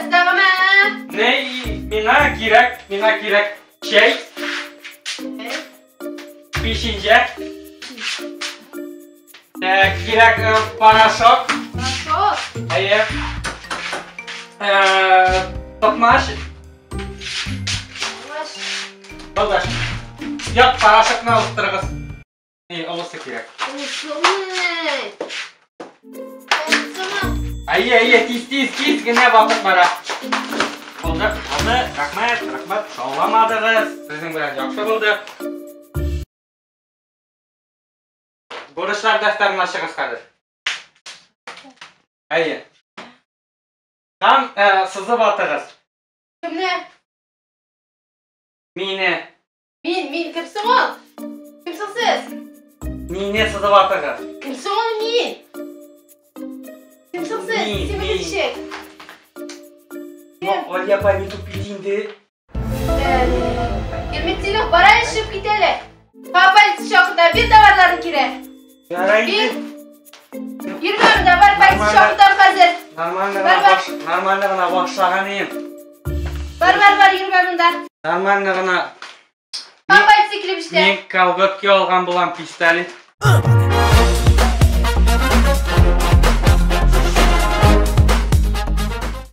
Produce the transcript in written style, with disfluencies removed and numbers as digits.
нәрсәсе тагын, ә? Ни, миңа кирәк, миңа кирәк чәй. Бишенче. Кирәк порошок. Порошок? Әйе. Токмач. Токмач. Булды. Юк, порошокны алып торыгыз. Ни, олысы кирәк. Олысымы? Олысымы? Әйе, әйе, тиз, тиз, тиз генә вакыт бара. Булды, булды, рәхмәт, рәхмәт, шауламадыгыз. Сезнең белән яхшы булды. Бурычлар дәфтәрен ачыгыз хәзер. Әйе. Һәм сызып атыгыз. Кемне? Мине. Мин, мин кем соң ул? Кем соң сез? Мине сызып атыгыз. Кем соң ул мин? Кем соң сез? Мин, Син мин. ничек? Ну, Ольга апа, не тупите инде. Гельметдинов, бара эшеп кит әле. Ха, полиция чакырта, бир товарларын кире. Ярай инде. Йөрмә монда, бар полиция чакыртам хәзер. Нормально Бар, гына бар. баш, нормально гына башлаган идем. Бар, бар, бар, йөрмә монда. Нормально гына. Ха, полиция килеп җитә. Мин колготки алган булам, пистолет.